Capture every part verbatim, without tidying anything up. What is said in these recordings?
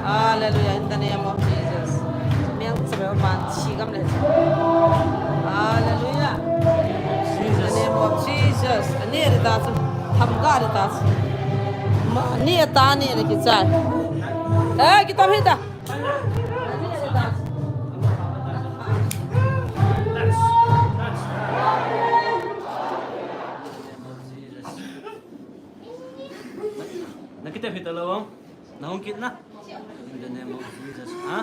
Hallelujah. In the name of Jesus. Miang sabe man chigam le. Hallelujah. In the name of Jesus. Ani ri ta chu. Tham ga ri ta chu. Ma ni ta ni le kichai. Eh, kitam hi ta. Na kite phita lo, na hung kit na. In the name of Jesus. Ha?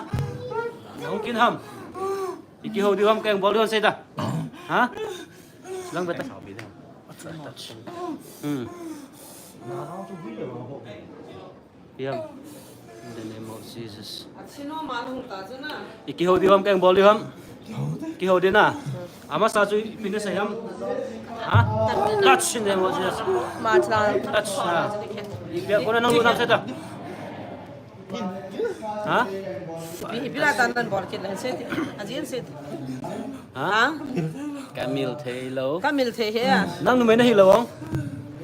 Na hung kit ham. Iki ho di ham keng bol di ham sei ta. Ha? Lang beta. Hmm. Yam. In the name of Jesus. Iki ho di ham keng bol di ham. Iki ho di na. Ama sa chu ipi na sa ham. Ha? Touch in the name of Jesus. Touch, ha. Ipi ko na nang lu nam sei ta. Ha? Ipi, ipi la tan tan bol kit la sei. Ajin sei. Ha? Ka mil thei lo. Ka mil thei he a. Nang numei na hi lo ong.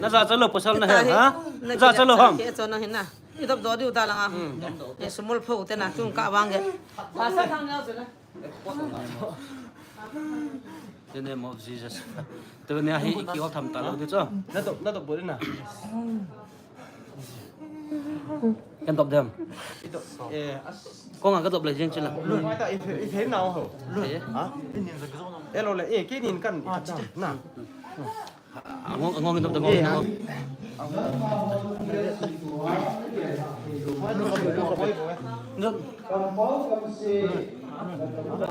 Na ja cha lo pasal na he, ha? Na ja cha lo ham. Ke cho na hi na. I dop do diu ta langa. Hmm. E sumul pho te na chung ka vang ge. Ba sa thang neo chu na. The name of Jesus. Tu nia hi ki hol tham ta lo di cho. Na dop, na dop bol na. Kan dop dem. I dop, eh, as- Ko nga ka dop le jeng chila. Lu, mai ta, i, i, i, nau ho. Lu. Eh? Ha? E lo le, eh, ke nin kan, ah, na. Angong, angong, angong, angong.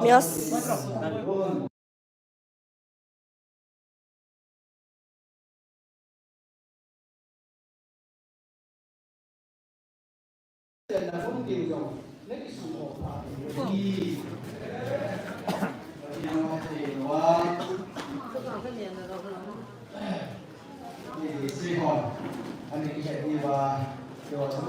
Mios. Tao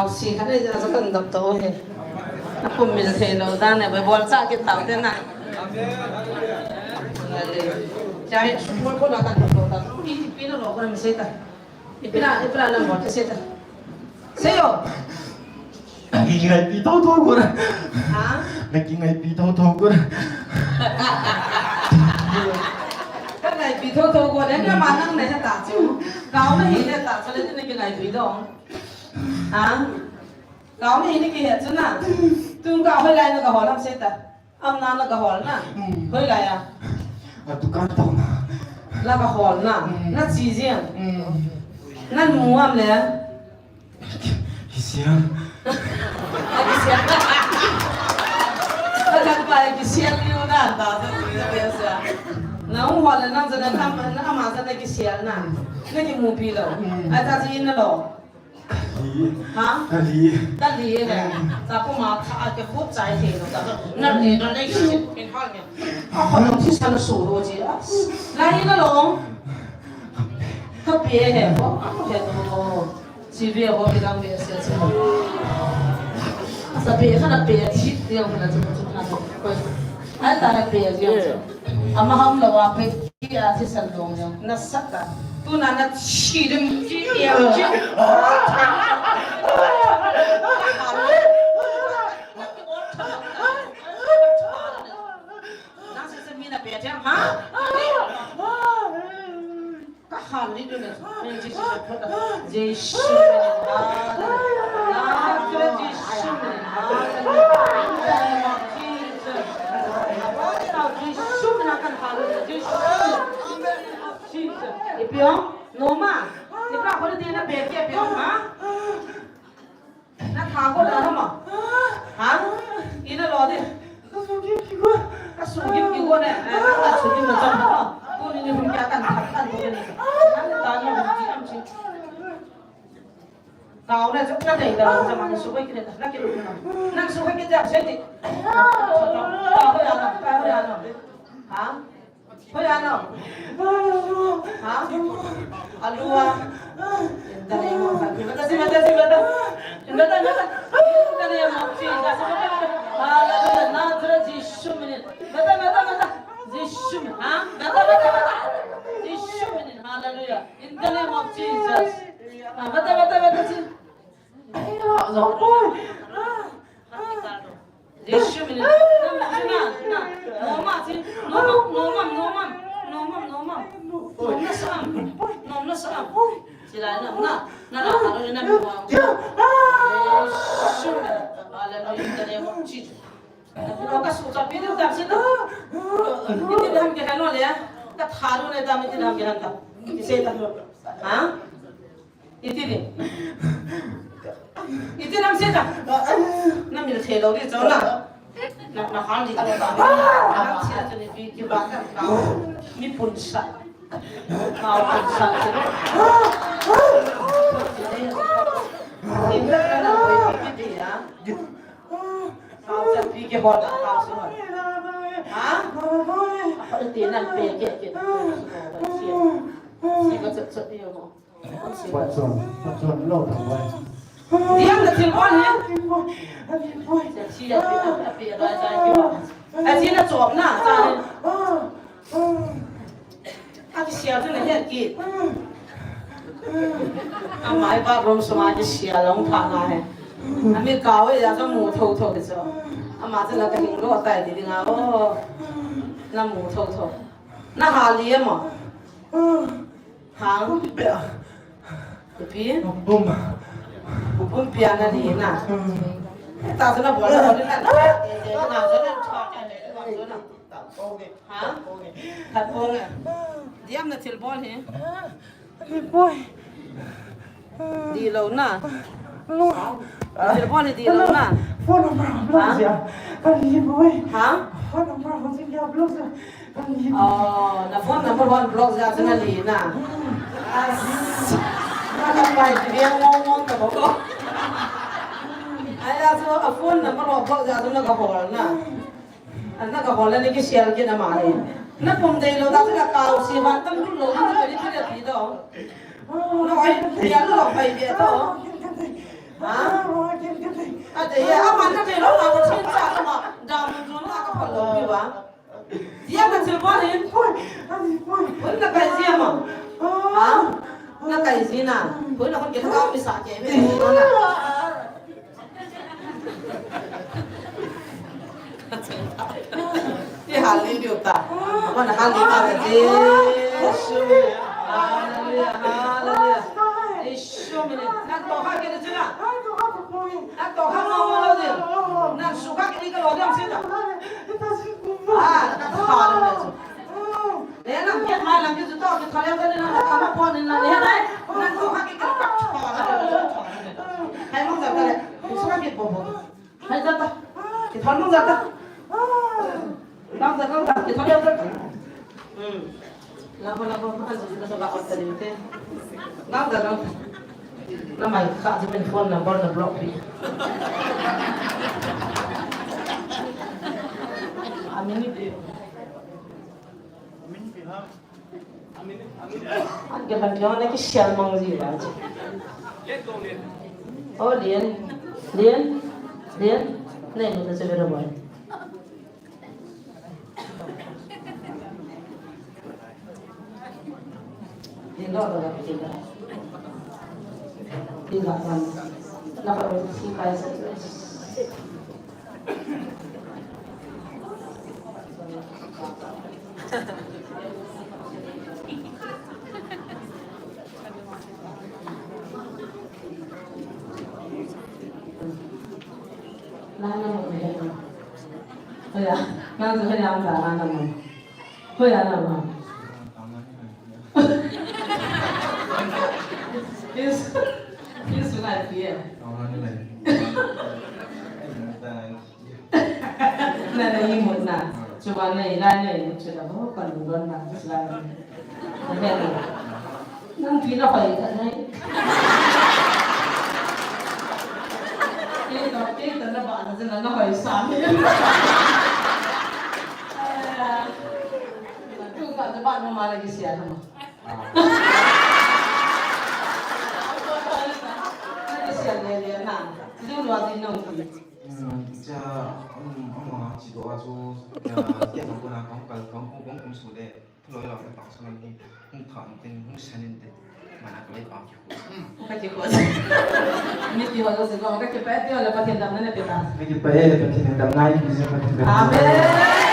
si khat nei ja kan dap to he. Na kum mil thei lo dan ne, bai bol cha ki tao te na. Chai, bol bol kan dap to ta. Pi, pi na lo ko mi se ta. Ipi na, ipi na lang bol se ta. Sei o. Naki ngai pi tho tho ko. Ha? Naki ngai pi tho tho ko. Ka ngai pi tho tho ko, ne na ma nang ne ta chu. Kau na hi ne ta chu le ne ki ngai pi dong. Ha? Kau ni ni ki he chu na. Tun ka hoilai na ka hol ham se ta. Am na na ka hol na. Mm. Hoilai a. A dukan tao na. Na ka hol na. Mm. Na chi jing. Mm. Na mu am le. Kisial. A kisial. Ka ka pa kisial ni na ta sa ni na be sa. Na u hol na sa na kam na ma sa na kisial na. Na ki mu pi lo. Mm. A ta chi na lo. Kali. Ha? Kali. Kali he. Sa ko ma tha a ke khut chai the lo ta. Na ni na nei ki min hal ne. A ko thi san su lo ji a. Lai na lo. Ka pe he ko. Ko he to. Si ve ho ki dang ve se se. Sa pe sa na pe thi ti ho na chu chu na. Ko. Ai ta na pe ji. Ama ham lo a pe ki a si san dong jong. Na sat a. Tu na na chi dem chi ya chi. Na se se mi na pe jam ha. Ka hal ni tu na. Jesu. Jesu. Hallelujah. Jesu. Hallelujah. Jesu. Jesu. Ipi ong? Noma. Ipi ong? Ipi ong? Ha? Na tha ko la ma. Ha? Ina lo de. Ka su gim ki ko. Ka su gim ki ko ne. Eh, ka su gim na chang ko. Ko ni ni hum kya kan kan ko ni. Na ta na di am chi. Kau na chok na dei da sa ma su ko ki ne. Na ki lu na. Na su ko ki ja se di. Ka ho ya na. Ka ho ya na. Ha? Hoya no. Ha? Alua. In the name of Jesus. Bata si, bata si, bata. Bata, bata. In the name of Jesus. Hallelujah. Nazareth Jisu minin. Bata, bata, bata. Jisu minin. Ha? Bata, bata, bata. Jisu minin. Hallelujah. In the name of Jesus. Ha, bata, bata, bata si. Jisu minin. Na, na, na. Noma si. Noma, noma, noma. Noma, noma. Noma sa. Noma sa. Sila na, na. Na, na, na, na, na. Jisu minin. Hallelujah. In the name of Jesus. Na, na, ka su cha pi ta si ta. Iti dam ke hano le. Ka tharu ne dam iti dam ke han ta. Ise ta. Ha? Iti ni. Iti nam se ta. Na mil thei lo di chona. Na, na hal di ta. Na sia choni pi ki ba ta ka. Mi pun sa. Ka pun sa. Iti na na pi ki di ya. Ka sa pi ki ho ta ka su. Ha? Iti na pi ki ki. Si ka sa sa pi mo. Patson, patson lo thang wai. Diam na thil bol hi. Aji na chop na, cha ni. A kisial chu na het kit. Amai bathroom sunga kisial long pha na he. Ami kau e ya ka mu tho tho ke cho. Ama chu na ka hing lo tai ti ding a o. Na mu tho tho. Na ha li e mo. Ha? Pia. Ipi? Bum. Bum pia na ni na. Hmm. Ta sa na bol na ni na. Te na sa na cha cha ni na. Ha? Khat bong a. Diam na thil bol hi. Ni boi. Di lo na. Lo. Thil bol hi di lo na. Phone number block sia. Ka ni boi. Ha? Phone number ho jing ya block sia. Oh, na phone number one block jeh a chu na li na. As. Na ka pai ti dia ngong ngong ta bok. Ai a chu a phone number one block jeh a chu na ka hol na. An na ka hol na ni ki share ki na ma ni. Na pum dei lou ta chu na kau si van tam dul lou na ka ni ki na ti do. Na oi, ya lou pai dia to. Ha? A te ya, a man na te lou na ko chin cha ka ma. Da mun lou na ka hol lou ki ba. Dia ka thil bol in. Hoi, ani hoi. Hoi na kai zia ma. Ha? Na kai zi na. Hoi na hon ke ka mi sa ke me. Ti hal ni diu ta. Apa na hal ni ta ka Jesu. Hallelujah, hallelujah. Jesu mi ni. Na to ha ke ni chila. Na to ha mo mo lo ni. Na su ha ke ni ka lo diam si ta. Ah, ka tha le le chu. Le na ke ma la ke chu to ke tha le le na ka ma pon na le na. Na to ha ke ka tha le le. Hai mong ja ta le. Ku sa ke bo bo. Hai ja ta. Ke tha mong ja ta. Nang ja nang ja ke tha le le. Hmm. Labo, labo, ma, azu, na soba kota ni te. Nang da, nang da. Na mai kha, azu, min phone number na block pi. Amin ni pi. Amin ni pi ha. Amin ni, amin ni. An ke ban ke na ki sial mang ji ba. Oh, Lian. Lian. Lian. Nei, na se vera boy. Nana mo. Hoya, nana hoya ang nana mo. Hoya na mo. Is, is like, yeah. Nana imut na. Chuba na ilai na imut chuba ho kan don na. Nang pi na hoi ka nai. Kei to, kei to na ba na jena na hoi sa mi. Tu ka na ba na ma la ki sia na ma. Na ki sia le le na. Lu lua di no ki. Cha, um, ama chi do a chu, ya, ya ko na kong kal kong kong kong su le. Loi lo ka tong sa ni, hung thon tin, hung sen in tin. Mana ko lei pa ki ko. Ka ki ko. Mi ki ho lo se lo, ka ki pa ti ho lo pa tin dam na pe ta. Ka ki pa e, pa tin dam nai, ki se pa tin dam. Amen.